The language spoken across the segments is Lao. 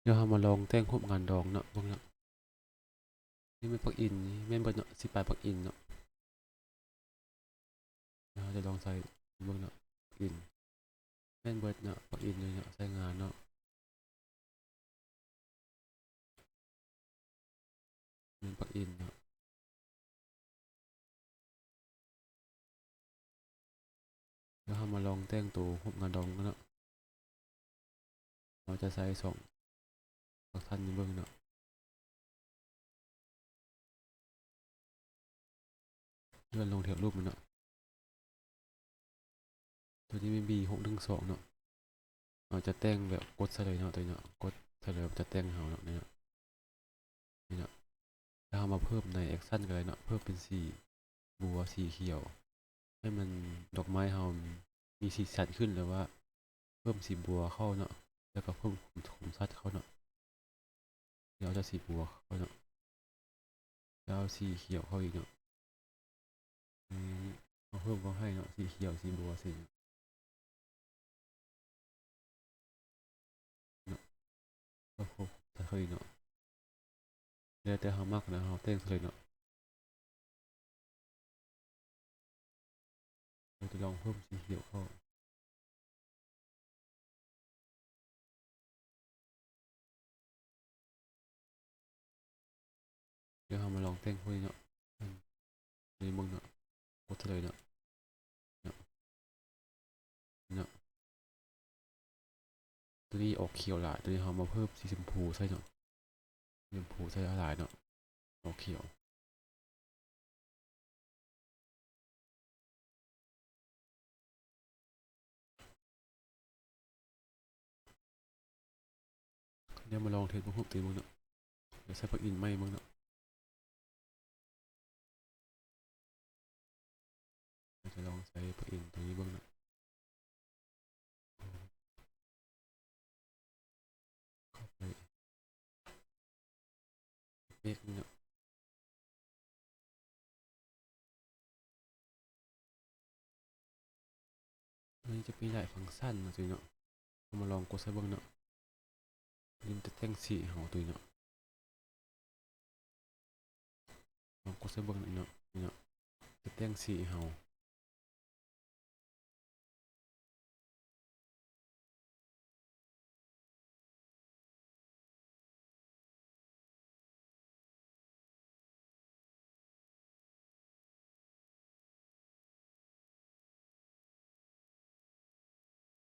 ດຽວເຮົາມາລອງແຕ່ງຮູບງານດອງເນາະ ເບິ່ງເນາະ. ນີ້ແມ່ນປລັກອິນ ແມ່ນເບິດເນາະ ສິບປາຍປລັກອິນເນາະ. ດຽວເຮົາຈະລອງໃສ່ເບິ່ງເນາະ ປລັກອິນ ແມ່ນເບິດເນາະ ປລັກອິນເລີຍເນາະ ໃຊ້ງານເນາະ. ແມ່ນປລັກອິນເນາະ. ແລ້ວເຮົາມາລອງແຕ່ງໂຕຮູບງານດອງກັນເນາະ. ເຮົາຈະໃສ່ສອງຟັງຊັນໃຫ້ເບິ່ງເນາະ. ເລື່ອນລົງເທື່ອຮູບມັນເນາະ. ໂຕນີ້ແມ່ນບີຫົກໜຶ່ງສອງເນາະ. ເຮົາຈະແຕ່ງແບບກົດໃສ່ເລີຍເນາະ ໂຕນີ້ເນາະ ກົດໃສ່ເລີຍ ມັນຈະແຕ່ງໃຫ້ເຮົາເນາະ ນີ້ເນາະ ນີ້ເນາະ. ແລ້ວເຮົາມາເພີ່ມໃນແອັກຊັນກໍໄດ້ເນາະ ເພີ່ມເປັນສີບົວ ສີຂຽວ ໃຫ້ມັນ ດອກໄມ້ເຮົາມີສີສັນຂຶ້ນ ຫຼືວ່າເພີ່ມສີບົວເຂົ້າເນາະ ແລ້ວກໍເພີ່ມຄວາມ ຄວາມຊັດເຂົ້າເນາະ. ດຽວເອົາຈາກສີບົວເຂົ້າເນາະ ແລ້ວເອົາສີຂຽວເຂົ້າອີກເນາະ. ອືມ ເອົາເພີ່ມເຂົ້າໃຫ້ເນາະ ສີຂຽວ ສີບົວ ສີເນາະ ເອົາເພີ່ມເຂົ້າອີກເນາະ. ແລ້ວແຕ່ເຮົາມັກນະ ເຮົາແຕ່ງໃສ່ເລີຍເນາະ. ເຮົາຈະລອງເພີ່ມສີຂຽວເຂົ້າ. ດຽວເຮົາມາລອງແຕ່ງພວກນີ້ເນາະ ອັນນີ້ເບິ່ງເນາະ ກົດໃສ່ເລີຍເນາະ ເນາະ ເນາະ. ໂຕນີ້ອອກຂຽວຫຼາຍ ໂຕນີ້ເຮົາມາເພີ່ມສີຊົມພູໃສ່ເນາະ ສີຊົມພູໃສ່ຫຼາຍໆເນາະ ອອກຂຽວ. ດຽວມາລອງເທສເບິ່ງຮູບໂຕນີ້ເບິ່ງເນາະ ດຽວໃສ່ປລັກອິນໃໝ່ເບິ່ງເນາະ. ດຽວຈະລອງໃສ່ປລັກອິນໂຕນີ້ເບິ່ງເນາະ. ເຂົ້າໄປເອັກເນາະ ອັນນີ້ຈະມີຫຼາຍຟັງຊັນເນາະ ໂຕນີ້ເນາະ. ເຮົາມາລອງກົດໃສ່ເບິ່ງເນາະ ນີ້ມັນຈະແຕ່ງສີໃຫ້ເຮົາໂຕນີ້ເນາະ. ລອງກົດໃສ່ເບິ່ງເນາະ ນີ້ເນາະ ຈະແຕ່ງສີໃຫ້ເຮົາ.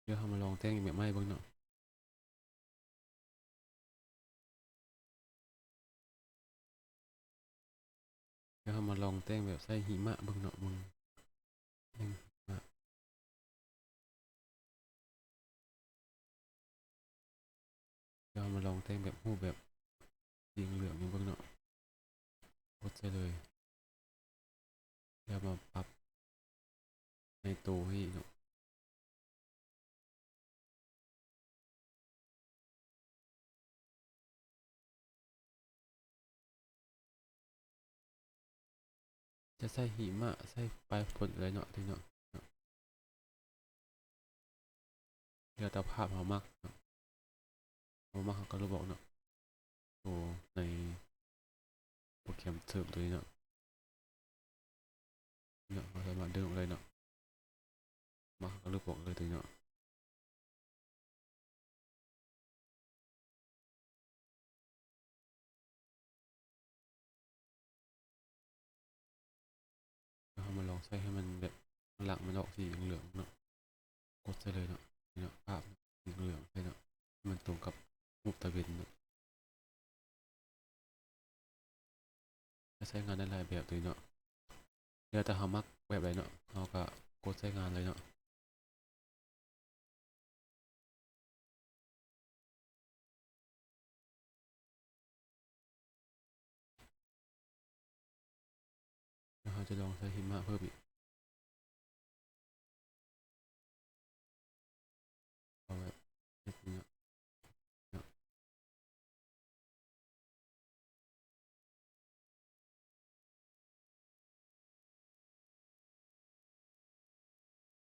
ດຽວເຮົາມາລອງແຕ່ງອີກແບບໃໝ່ເບິ່ງເນາະ. ດຽວເຮົາມາລອງແຕ່ງແບບໃສ່ຫິມະເບິ່ງເນາະ ເບິ່ງ ແຕ່ງຫິມະ. ດຽວເຮົາມາລອງແຕ່ງແບບຮູບແບບສີເຫຼືອງນີ້ເບິ່ງເນາະ ກົດໃສ່ເລີຍ. ແລ້ວມາປັບໃນໂຕໃຫ້ເນາະ ຈະໃສ່ຫິມະ ໃສ່ປາຍຝົນກໍໄດ້ເນາະ ນີ້ເນາະ ເນາະ. ແລ້ວແຕ່ພາບເຮົາມັກເນາະ ເຮົາມັກເຮົາກໍລົບອອກເນາະ ໂຕໃນໂປຣແກຣມເສີມໂຕນີ້ເນາະ ເນາະ ເຮົາສາມາດດຶງອອກໄດ້ເນາະ ມັກເຮົາກໍລົບອອກເລີຍໂຕນີ້ເນາະ. ເຮົາມາລອງໃສ່ໃຫ້ມັນແບບ ຫຼັກມັນອອກສີເຫຼືອງໆເນາະ ກົດໃສ່ເລີຍເນາະ ນີ້ເນາະ ປາບສີເຫຼືອງໃສ່ເນາະ ໃຫ້ມັນຕົງກັບຮູບຕາເວັນເນາະ. ຈະໃຊ້ງານໄດ້ຫຼາຍແບບໂຕນີ້ເນາະ ແລ້ວແຕ່ເຮົາມັກແບບໃດເນາະ ເຮົາກໍກົດໃຊ້ງານເລີຍເນາະ. ແລ້ວເຮົາຈະລອງໃສ່ຫິມະເພີ່ມອີກ ເອົາແບບເຮັດນີ້ເນາະ ເນາະ.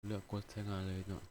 ເລືອກກົດໃຊ້ງານເລີຍເນາະ